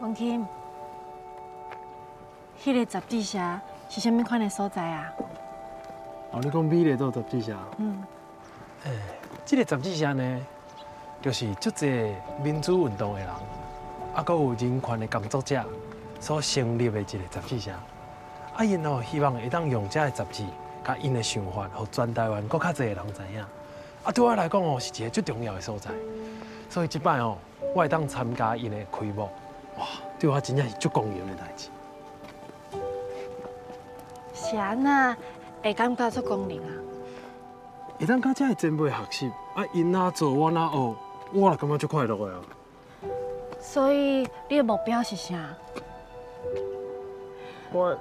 文钦，彼个杂志社是啥物款的所在啊？哦，你講美麗島雜誌社？嗯。欸，這个雜誌社呢，就是足濟民主運動的人，啊，閣有人權的工作者所成立的一個雜誌社。啊，𪜶哦希望會當用這个雜誌，共𪜶的想法，予全台灣閣較濟的人知影。啊，對我來講哦，是一個足重要的所在。所以這擺哦，我會當參加𪜶的開幕，哇，對我真正是足光榮的代誌。是按怎會感覺足光榮啊？會當佮這个前輩學習，啊，𪜶哪做，我哪學，我就感覺足快樂的啊。所以你的目標是啥？我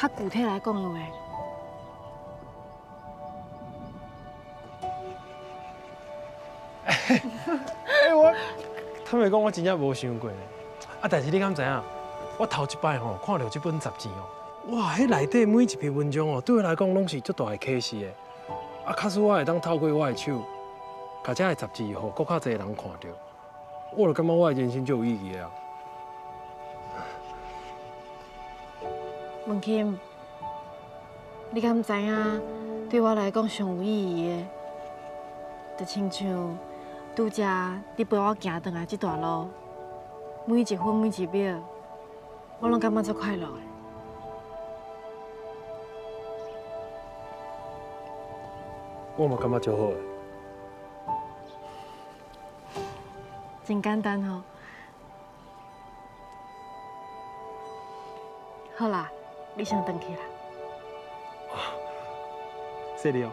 較具體來講的話。欸，我坦白講，我真正無想過呢。啊，但是你敢知影？我頭一擺吼看著這本雜誌哦，哇，彼內底每一篇文章哦，對我來講攏是足大的啟示的。啊，假使我會當透過我的手，共這个雜誌予閣較濟人看著，我就感覺我的人生足有意義的啊。文钦，你敢知影？對我來講，上有意義的，就親像拄才你陪我行轉來這段路，每一分每一秒，我攏感覺足快樂的。我嘛感覺足好的。真簡單吼。好啦，你先轉去啦。謝你哦。